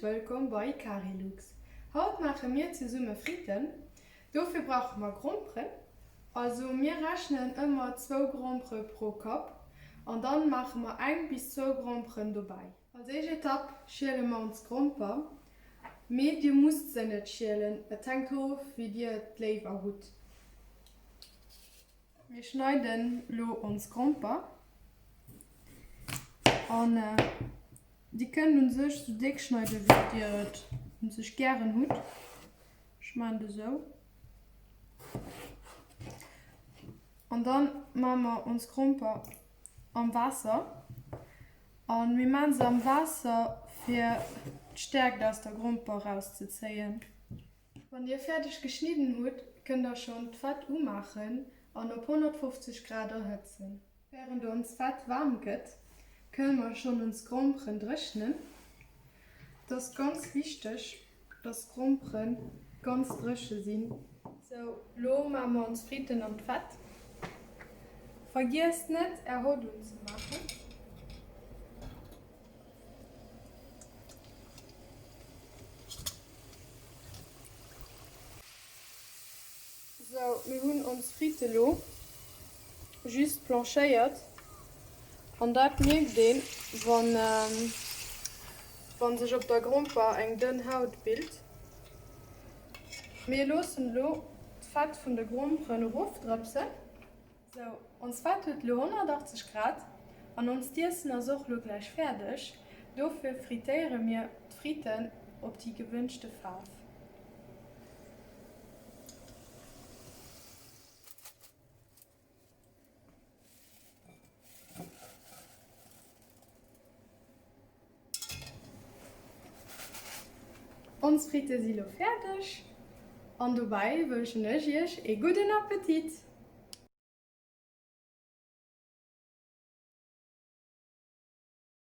Wëllkomm bei Carilux. Haut maache mir zesumme Fritten. Dofir brauche mer Gromperen. Also mir rechnen ëmmer zwou Grompere pro Kapp an dann maache mer eng bis zwou Gromperen dobäi. Als éischt Etapp schiele mer ons Gromper, mee dir musst se net schielen, et hänkt of wéi dir et léiwer hutt. Mir schneiden lo ons Gromper an dir kënnt un sech sou déck schneiden wéi dir et un sech gären hutt. Ech maan et esou. An dann maan mer ons Gromper am Waasser an mir maan se am Waasser fir d'Stäerkt aus der Gromper raus ze zéien. Wann dir fäerdeg geschnidden hutt, kënnt der schonn d'Fett umaachen an op 150 Grad erhëtzen. Wärend ons Fett waarm gëtt, kënne mer schonn ons Gromperen dréchnen. Et ass ganz wichteg, dass d'Grompere ganz dréche sinn. Sou, lo maache mer ons Fritten an d'Fett. Vergiesst net är Hott unzemaachen. Sou, mir hunn ons Fritte lo just blanchéiert an dat mierkt een wann wann sech op der Gromper eng dënn Haut bilt. Mir loossen lo d'Fett vun de Gromperen erofdrëpsen. Sou, ons Fett huet lo 180 Grad an onst Iessen ass och lo gläich fäerdeg. Dofir frittéiere mir d'Fritten op déi gewënschte Faarf. Ons Fritte si lo fäerdeg an dobäi wënschen ech iech ee gudden Appetit!